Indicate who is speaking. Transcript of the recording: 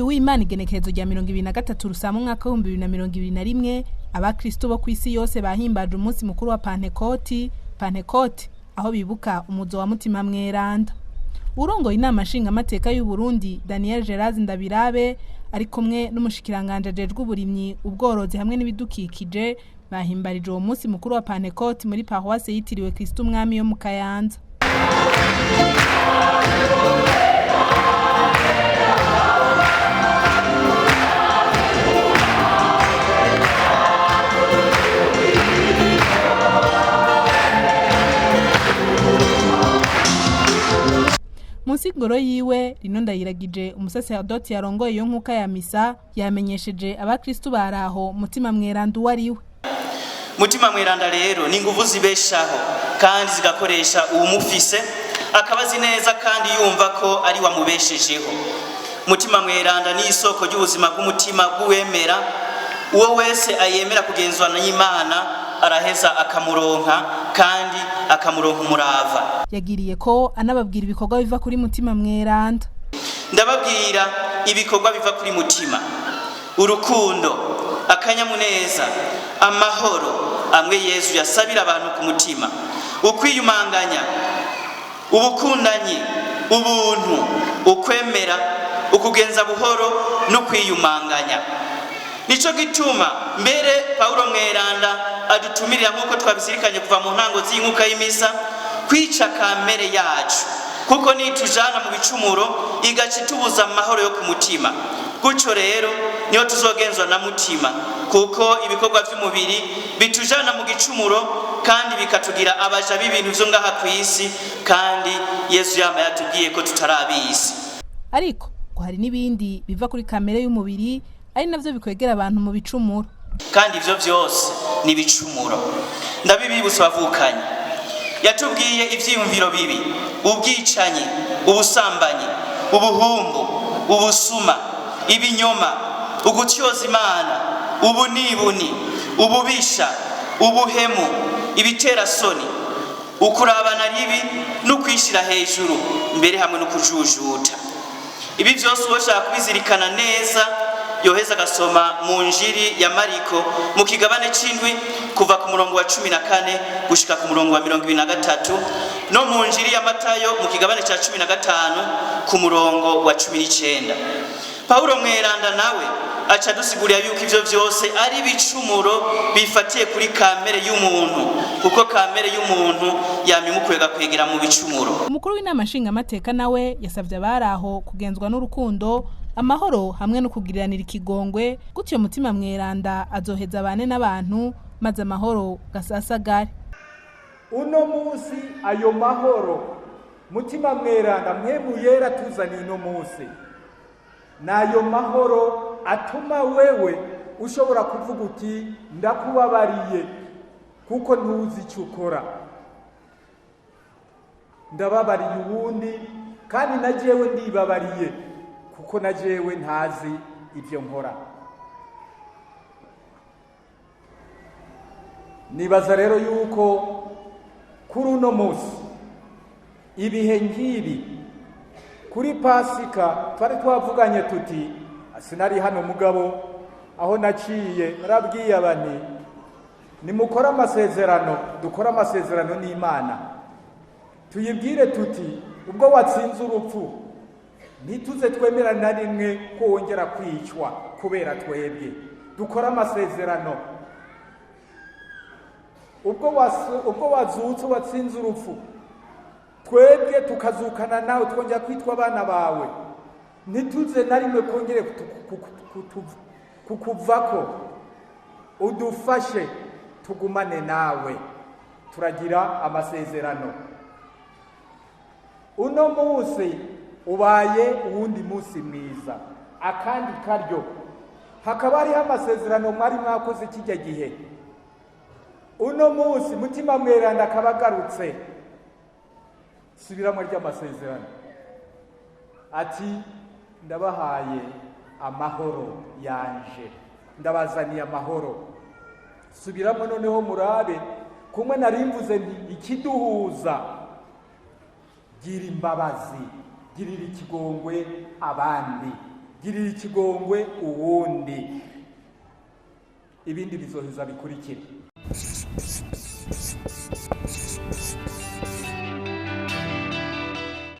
Speaker 1: Kuri uyu w'Imana, igenekerezo rya 23 Rusama umwaka w'2021, abakristo bo kw'isi yose bahimbaje umunsi mukuru wa Pantekoti, Pantekoti aho bibuka umuzo wa Mutima Mweranda. Urongoye Inama Nshingamateka y'u Burundi, Daniel Gerard Ndabirabe, ari kumwe n'umushikiranganje ajejwe uburimyi, ubworozi hamwe n'ibidukikije, bahimbarije uwo munsi mukuru wa Pantekoti muri paruwase yitiriwe Kristo Umwami yo mu Kayanza. Munsi ngoro yiwe Rino Ndayiragije, umusaserdoti yarongoye iyo nkuka ya misa, yamenyesheje abakristu baraho Mutima Mweranda uwo ari we.
Speaker 2: Mutima Mweranda rero ni inguvu zibeshaho kandi zigakoresha uwumufise, akaba azi neza kandi yumva ko ari wamubeshejeho. Mutima Mweranda ni isoko ry'ubuzima bw'umutima bw'uwemera. Uwo wese ayemera kugenzwa n'Imana araheza akamuronka, kandi akamuronka umurava.
Speaker 1: Yagiriye ko anababwira ibikorwa biva kuri Mutima Mweranda.
Speaker 2: Ndababwira ibikorwa biva kuri Mutima: urukundo, akanyamuneza, amahoro amwe Yezu yasabira abantu ku mutima, ukwiyumanganya, ubukundanyi, ubuntu, ukwemera, ukugenza buhoro no kwiyumanganya. Nico gituma mbere Paulo Mweranda adutumirira, nk'uko twabizirikanye kuva mu ntango z'inkuka y'imisa, kwica kamere yacu, kuko nitujana mu bicumuro igaca itubuza amahoro yo ku mutima. Gutyo rero niyo tuzogenzwa na Mutima, kuko ibikorwa vy'umubiri bitujana mu gicumuro kandi bikatugira abaja b'ibintu vyo ngaha ku isi, kandi Yesu yama yatubwiye ko tutarabisi.
Speaker 1: Ariko ngo hari n'ibindi biva kuri kamere y'umubiri, ari navyo bikwegera abantu mu bicumuro.
Speaker 2: Kandi ivyo vyose ni ibicumuro. Ndabibibutsa bavukanye, yatubwiye ivyiyumviro bibi, ubwicanyi, ubusambanyi, ubuhumbu, ubusuma, ibinyoma, ugutyoza Imana, ubunibuni, ububisha, ubuhemu, ibiterasoni, ukurabana ribi no kwishira hejuru, mbere hamwe no kujujuta. Ibi vyose uwoshaka kubizirikana neza yoheza agasoma mu Njiri ya Mariko mu kigabane c'indwi, kuva ku murongo wa 14 gushika ku murongo wa 23, no mu Njiri ya Matayo mu kigabane ca 15 ku murongo wa 19. Paulo Mweranda nawe aca adusigurira yuko ivyo vyose ari ibicumuro bifatiye kuri kamere y'umuntu, kuko kamere y'umuntu yama imukwega kwegera mu bicumuro.
Speaker 1: Umukuru w'Inama Nshingamateka nawe yasavye abari aho kugenzwa n'urukundo, amahoro hamwe no kugiriranira ikigongwe, gutyo Mutima Mweranda azoheza abane n'abantu, maze amahoro gasasagare.
Speaker 3: Uno munsi ayo mahoro Mutima Mweranda Mpwemu Yera tuzaniye uno munsi, n'ayo mahoro atuma wewe ushobora kuvuga uti: "Ndakubabariye kuko ntuzi icyo ukora. Ndababariye uwundi, kandi na jewe ndibabariye kuko na jewe ntazi ibyo nkora." Nibaza rero yuko kuri uno munsi, ibihe nk'ibi, kuri Pasika twari twavuganye tuti, sinari hano mugabo aho naciye narabwiye abani: "Nimukore amasezerano, dukore amasezerano n'Imana, tuyibwire tuti: ubwo watsinze urupfu, ntituze twemera na rimwe ko wongera kwicwa kubera twebwe. Dukore amasezerano. Ubwo wazutse, watsinze urupfu, twebwe tukazukana nawe, twongera kwitwa abana bawe, ntituze na rimwe kongere kukuvako. Udufashe tugumane nawe." Turagira amasezerano. Uno munsi ubaye uwundi munsi mwiza, akandi karyo. Hakaba hariho amasezerano mwari mwakoze kijya gihe. Uno munsi Mutima Mweranda akaba agarutse, subiramo ry'amasezerano ati: "Ndabahaye amahoro yanje, ndabazaniye amahoro." Subiramo noneho murabe kumwe narimvuze nti: ikiduhuza, gira imbabazi, girira ikigongwe abandi. Girira ikigongwe uwundi, ibindi bizoheza bikurikira.